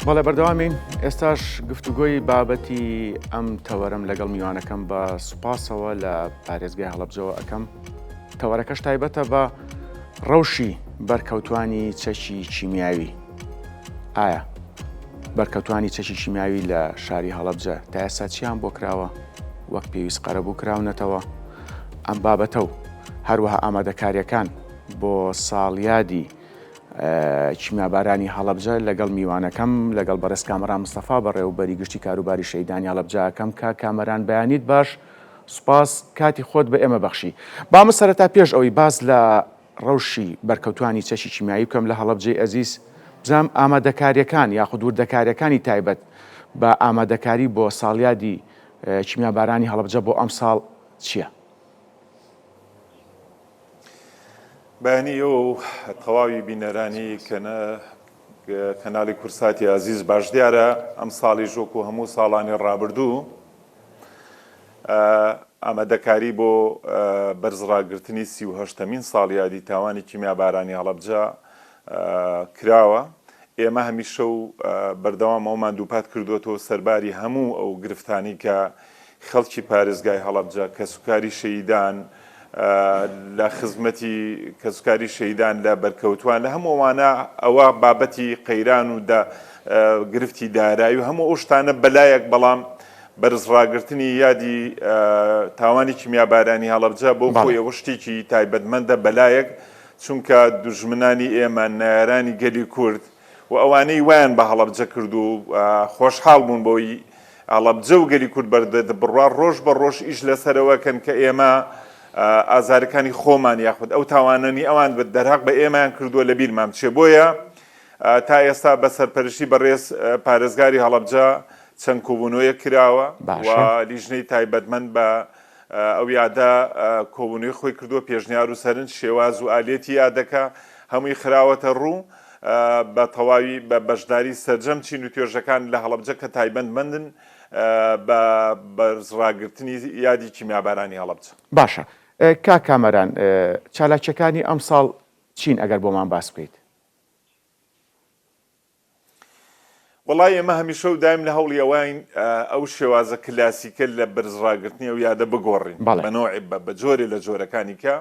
بەڵێ بەردەوامین ئێستاش گفتوگۆی بابەتی ئەم تەوەرەم لەگەڵ میوانەکەم بە سوپاسەوە لە پارێزگای هەڵەبجەوە ئەەکەم تەوەرەکەش تایبەتە بە ڕەوشی بەرکەوتوانی چەکی کیمیاوی ئایا بەرکەوتوانی چەکی کیمیاوی لە شاری هەڵەبجە تا ئێستا چیان بۆ کراوە وەک پێویست قەرەبوو کراونەتەوە ئەم بابەتە و هەروەها ئامادەکاریەکان بۆ ساڵیادی کیمیابارانی هەڵەبجە لەگەڵ میوانەکەم لەگەڵ بەڕێز کامەران مستەفا بەڕێوەبەری گشتی کاروباری شەهیدانی هەڵەبجە ئەکەم کاک کامەران بەیانیت باش سوپاس کاتی خۆت بە ئێمە بەخشی با من سەرەتا پێش ئەوەی باس لە ڕەوشی بەرکەوتوانی چەکی کیمیایی بکەم لە هەڵەبجەی ئەزیز بزانم ئامادەکاریەکان یاخود وردەکاریەکانی تایبەت بە ئامادەکاری بۆ ساڵیادی کیمیابارانی هەڵەبجە بۆ ئەمساڵ چییە؟ بەیانی ئێوە و تەواوی بینەرانی کەناڵی کورساتی ئازیز باش دیارە ئەمساڵیش وەکو هەموو ساڵانی ڕابردوو ئامادەکاری بۆ بەرزڕاگرتنی 38مین ساڵیادی تاوانی کیمیابارانی هەڵەبجە کراوە. ئێمە هەمیشە و بەردەوام ئەومان دووپات کردووەتەوە سەرباری هەموو ئەو گرفتانەی کە خەڵکی پارێزگای هەڵەبجە، کەسوکاری شەهیدان لە خزمەتی کەسوکاری شەهیدان لە بەرکەوتوان لە هەموو ئەوانە ئەوە بابەتی قەیران و گرفتی دارایی و هەموو ئەو شتانە بەلایەک بەڵام بەرزڕاگرتنی یادی تاوانی کیمیابارانی هەڵەبجە بۆ خۆی ئەوە شتێکی تایبەتمەندە بەلایەک چونکە دوژمنانی ئێمە نەیارانی گەلی کورد و ئەوانەی وایان بە هەڵەبجە کرد و خۆشحاڵ بوون بەوەی هەڵەبجە و گەلی کورد بەردەبڕوا ڕۆژ بە ڕۆژ ئیش لەسەرەوە کەن کە ئێمە ئازارەکانی خۆمان یاخود ئەو تاوانەنی ئەوان بە دەرهەق بە ئێمەیان کردووە لە بیرمان بچێ بۆیە تا ئێستا بە سەرپەرشتی بەڕێز پارێزگاری هەڵەبجە چەند کۆبوونەوەیەک کراوە و لیژنەی تایبەتمەند بە ئەو یادە کۆبوونەوەی خۆی کردووە، پێشنیار و سەرنج، شێواز و ئالیەتی یادەکە هەمووی خراوەتە ڕوو، بە تەواوی بە بەشداری سەرجەم چین و توێژەکان لە هەڵەبجە کە تایبەتمەندن بە بەرزڕاگرتنی یادی کیمیابارانی هەڵەبجە. باشە کاک کامەران چالاکیەکانی ئەمساڵ چین ئەگەر بۆمان باس بکەیت؟ وەڵای ئێمە هەمیشە و دایم لە هەوڵی ئەوەین ئەو شێوازە کلاسیکە لە بەرز ڕاگرتنی ئەو یادە بگۆڕین بە نەوعێ بە جۆرێ لە جۆرەکانی کە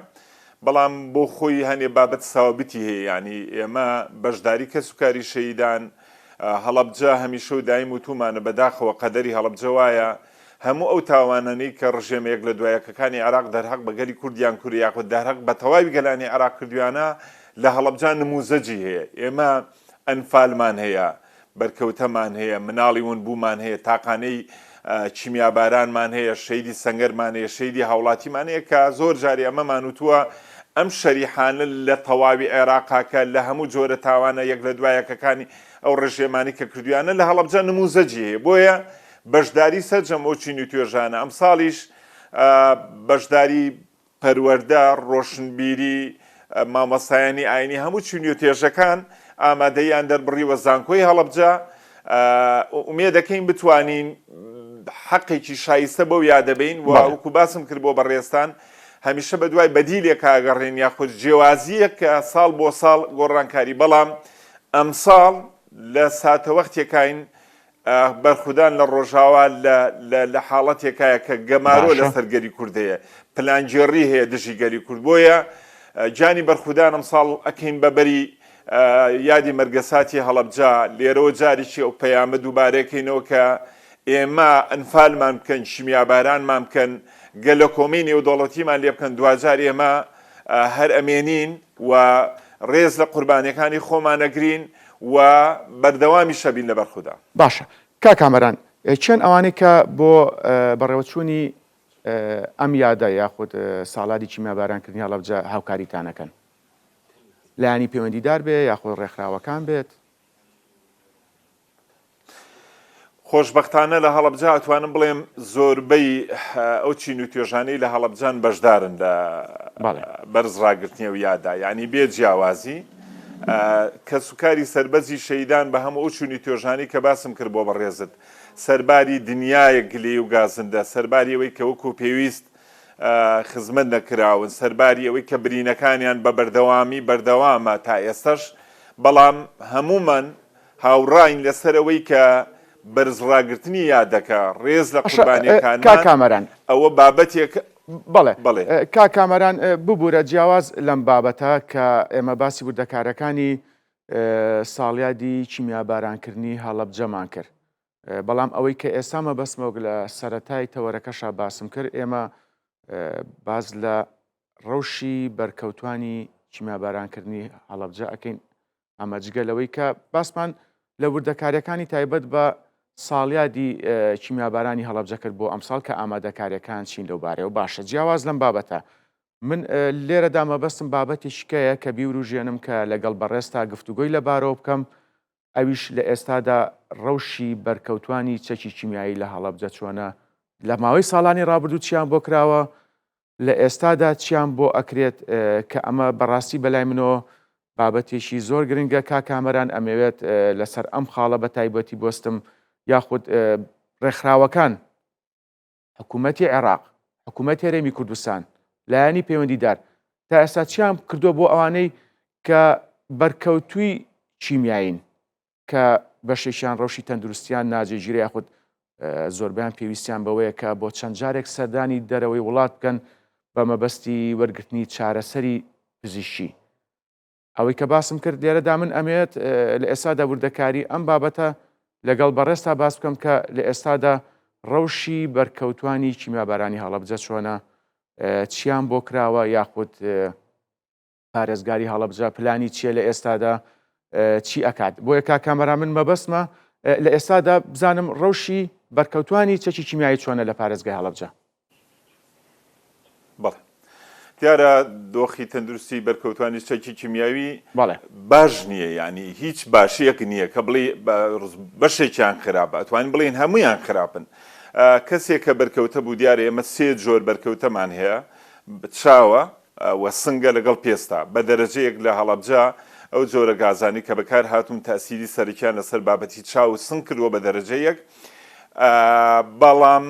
بەڵام بۆ خۆی هەنێ بابەت ساوابتی هەیە یانی ئێمە بەشداری کەس و کاری شەهیدان هەڵەبجە هەمیشە و دایم وتومانە بەداخەوە قەدەری هەڵەبجە وایە هەموو ئەو تاوانانەی کە ڕژێمە یەک لە دوایەکەکانی عێراق دەرهەق بە گەلی کوردیان کرد یاخود دەرهەق بە تەواوی گەلانی عێراق کردویانە لە هەڵەبجە نموزەجی هەیە ئێمە ئەنفالمان هەیە، بەرکەوتەمان هەیە، مناڵی ونبوومان هەیە، تاقانەی کیمیابارانمان هەیە، شەهیدی سەنگەرمان هەیە، شەهیدی هاوڵاتیمان هەیە کە زۆر جاری ئەمەمان وتووە ئەم شەریحانە لە تەواوی عێراقا کە لە هەموو جۆرە تاوانە یەک لە دوا یەکەکانی ئەو ڕژێمانەی کە کردویانە لە هەڵەبجە نموزەجی هەیە بۆیە بەشداری سەرجەم ئەو چین و توێژانە ئەمساڵیش بەشداری پەروەردە، ڕۆشنبیری، مامۆستایانی ئاینی هەموو چین و توێژەکان ئامادەییان دەربڕیوە زانکۆی هەڵەبجە ئومێدەکەین بتوانین حەقێکی شایستە بەو یادە بین و وەکو باسم کرد بۆ بەڕێزتان هەمیشە بە دوای بەدیلێک ئەگەڕێین یاخود جیاوازییەک کە ساڵ بۆ ساڵ گۆڕانکاری بەڵام ئەمساڵ لە ساتەوەختێکاین بەرخودان لە ڕۆژاوا لە لە لە حاڵەتێکایە کە گەمارۆ باشە. لەسەر گەلی کورد هەیە، پلانگێڕی هەیە دژی گەلی کورد، بۆیە گیانی بەرخودان ئەمساڵ ئەکەین بە بەری یادی مەرگەساتی هەڵەبجە، لێرەوە جارێکی ئەو پەیامە دووبارەکەینەوە کە ئێمە ئەنفالمان بکەن، کیمیابارانمان بکەن، گەلەکۆمەی نێودەوڵەتیمان لێ بکەن، دواجار ئێمە هەر ئەمێنین و ڕێز لە قوربانیەکانی خۆمان ئەگرین و بەردەوامیش ئەبین لە بەرخودان. باشە کاک کامەران کێن ئەوانەی کە بۆ بەڕێوەچوونی ئەم یادە یاخود ساڵادی کیمیابارانکردنی هەڵەبجە هاوکاریتان ئەکەن؟ لایەنی پەیوەندیدار بێ یاخود ڕێکخراوەکان بێت؟ خۆشبەختانە لە هەڵەبجە ئەتوانم بڵێم زۆربەی ئەو چین و توێژانەی لە هەڵەبجان بەشدارن لە بەرز ڕاگرتنی ئەو یادا یعنی بێ جیاوازی کەسوکاری سەربەزی شەیدان بە هەموو ئەو چونی توێژانی کە باسم کرد بۆ بەڕێزت سەرباری دنیایەک گلەی و گازندە سەرباری ئەوەی کە وەکو پێویست خزمەت نەکراون سەرباری ئەوەی کە برینەکانیان بە بەردەوامی بەردەوامە تا ئێستش بەڵام هەموومان. هاوڕاین لەسەر ئەوەی کە بەرز ڕاگرتنی یادەکە، ڕێز لە باشە کاک قوربانیەکانمان، کامەران. ئەوە بابەتێکە، بەڵێ بەڵێ. کاک کامەران ببورە جیاواز لەم بابەتە کە ئێمە باسی وردەکارەکانی ساڵیادی کیمیابارانکردنی هەڵەبجەمان کرد بەڵام ئەوەی کە ئێستا مەبەستمە وەک لە سەرەتای تەوەرەکەشا باسم کرد ئێمە باس لە ڕەوشی بەرکەوتوانی کیمیابارانکردنی هەڵەبجە ئەەکەین ئەمە جگە لەوەی کە باسمان لە وردەکاریەکانی تایبەت بە ساڵیادی کیمیابارانی هەڵەبجە کرد بۆ ئەمساڵ کە ئامادەکاریەکان چین لەو بارەیەوە باشە جیاواز لەم بابەتە من لێرەدا مەبەستم بابەتێکی کەیە کە بیوروژێنم کە لەگەڵ بەڕێزتا گفتوگۆی لەبارەوە بکەم ئەویش لە ئێستادا ڕەوشی بەرکەوتوانی چەکی کیمیایی لە هەڵەبجە چۆنە لە ماوەی ساڵانی ڕابردوو چیان بۆ کراوە لە ئێستادا چیان بۆ ئەکرێت کە ئەمە بەڕاستی بەلای منەوە بابەتێکی زۆر گرنگە کاک کامەران ئەمەوێت لەسەر ئەم خاڵە بە تایبەتی بۆستم یاخود ڕێکخراوەکان حکوومەتی عێراق حکوومەت هەرێمی کوردستان لایەنی پەیوەندیدار تا ئێستا چیان کردووە بۆ ئەوانەی کە بەرکەوتووی کیمیایین کە بەشێکیان ڕەوشی تەندروستیان ناجێگیرە یاخود زۆربیان پێویستیان بەوەیە کە بۆ چەند جارێک سەردانی دەرەوەی وڵات بکەن بە مەبەستی وەرگرتنی چارەسەری پزیشکی. ئەوەی کە باسم کرد لێرەدا من ئەمێت لە ئێستادا وردەکاری ئەم بابەتە لەگەڵ بەڕێزتا باس بکەم کە لە ئێستادا ڕەوشی بەرکەوتوانی کیمیابارانی هەڵەبجە چۆنە چیان بۆ کراوە یاخود پارێزگاری هەڵەبجە پلانی چییە لە ئێستادا چی ئەکات بۆیە کاک کامەران من مەبەستمە لە ئێستادا بزانم ڕەوشی بەرکەوتوانی چەکی کیمیایی چۆنە لە پارێزگای هەڵەبجە. بەڵێ دیارە دۆخی تەندروستی بەرکەوتوانی چەکی کیمیاوی بەڵێ باش نییە یعنی هیچ باشیەک نییە کە بڵێ بەشێکیان خراپە ئەتوانین بڵێین هەمویان خراپن کەسێک کە بەرکەوتە بوو دیارە ئێمە سێ جۆر بەرکەوتەمان هەیە چاوە و سنگە لەگەڵ پێستا. بە دەرەجەیەک لە هەڵەبجە ئەو جۆرە گازانەی کە بەکار هاتوون تەئسیری سەرەکیان لەسەر بابەتی چاو و سنگ کردووە بە دەرەجە یەک بەڵام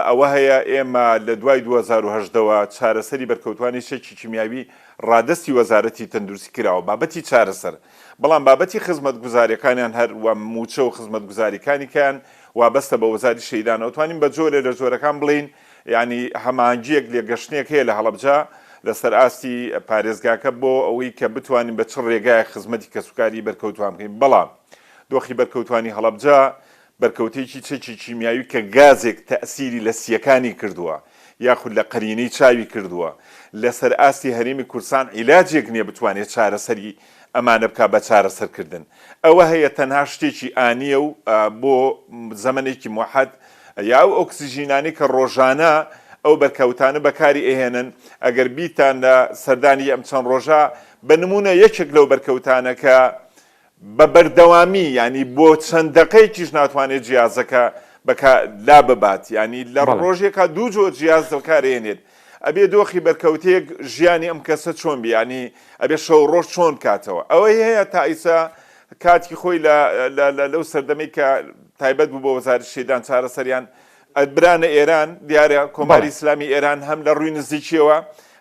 ئەوە هەیە ئێمە لە دوای 2018 وە چارەسەری بەرکەوتوانی چەکی کیمیاوی ڕادەستی وەزارەتی تەندروستی کراوە بابەتی چارەسەر بەڵام بابەتی خزمەتگوزاریەکانیان هەر وە موچە و خزمەتگوزاریکانیکەیان وابەستە بە وەزاری شەهیدانەوە توانین بە جۆرێ لە جۆرەکان بڵێین یانی هەماهەنگییەک لێکگەشتنێک هەیە لە هەڵەبجە لەسەر ئاستی پارێزگاکە بۆ ئەوەی کە بتوانین بە چ ڕێگایەک خزمەتی کەسوکاری بەرکەوتوان بکەین، بەڵام دۆخی بەرکەوتوانی هەڵەبجە بەرکەوتەیەکی چەکی کیمیاوی کە گازێک تەئسیری لە سییەکانی کردووە یاخود لە قەرینەی چاوی کردووە لەسەر ئاستی هەرێمی کوردستان عیلاجێک نییە بتوانێت چارەسەری ئەمانە بکات بە چارەسەرکردن ئەوە هەیە تەنها شتێکی ئانییە و بۆ زەمەنێکی موحەد یا ئەو ئۆکسجینانەی کە ڕۆژانە ئەو بەرکەوتانە بەکاری ئەهێنن ئەگەر بیتان لە سەردانی ئەم چەند ڕۆژە بە نمونە یەکێک لەو بەرکەوتانە کە بە بەردەوامی ینی بۆ چەند دەقەیەکیش ناتوانێت جیازەکە بەکە لا ببات ینی لە ڕۆژێکا دوو جۆر جیاز بەکارێنێت ئەبێ دۆخی بەرکەوتەیەک ژیانی ئەم کەسە چۆن بی ینی ئەبێ شەو ڕۆژ چۆن بکاتەوە ئەوەی هەیە تا ئیسا کاتی خۆی لە لەو سەردەمەی کە تایبەت بوو بە وەزارەتی شەهیدان چارەسەریان برانە ئێران دیارە کۆماری ئیسلامی ئێران هەم لە ڕووی نزیکیەوە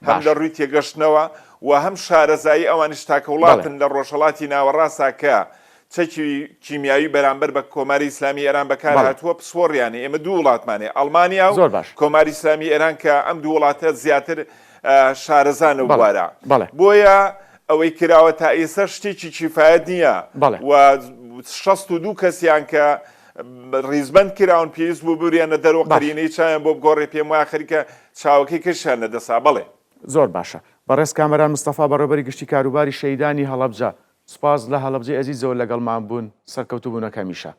هەم لە ڕووی تێگەشتنەوە و هەم شارەزایی ئەوانیش تاکە وڵاتن لە ڕۆژهەڵاتی ناوەڕاستدا کە چەکی کیمیاوی بەرامبەر بە کۆماری ئیسلامی ئێران بەکار هاتووە پسپۆڕیانە ئێمە دوو وڵاتمان هەیە ئەڵمانیا و کۆماری ئیسلامی ئێران کە ئەم دوو وڵاتە زیاتر شارەزان لەو بوارە بۆیە ئەوەی کراوە تا ئێستا شتێکی کیفایەت نییە و 62 کەسیان کە ڕیزبەند کراون پێویست بوو ببرێنە دەرەوە قەرینەی چاویان بۆ بگۆڕێ پێم وایە خەریکە چاوەکەی کەشیان لەدەسا بەڵێ. زۆر باشە بەڕێز کامەران مستەفا بەڕێوبەری گشتی کاروباری شەهیدانی هەڵەبجە سوپاس لە هەڵەبجەی ئەزیزەوە لەگەڵمان بوون سەرکەوتوو بوون وەک هەمیشە.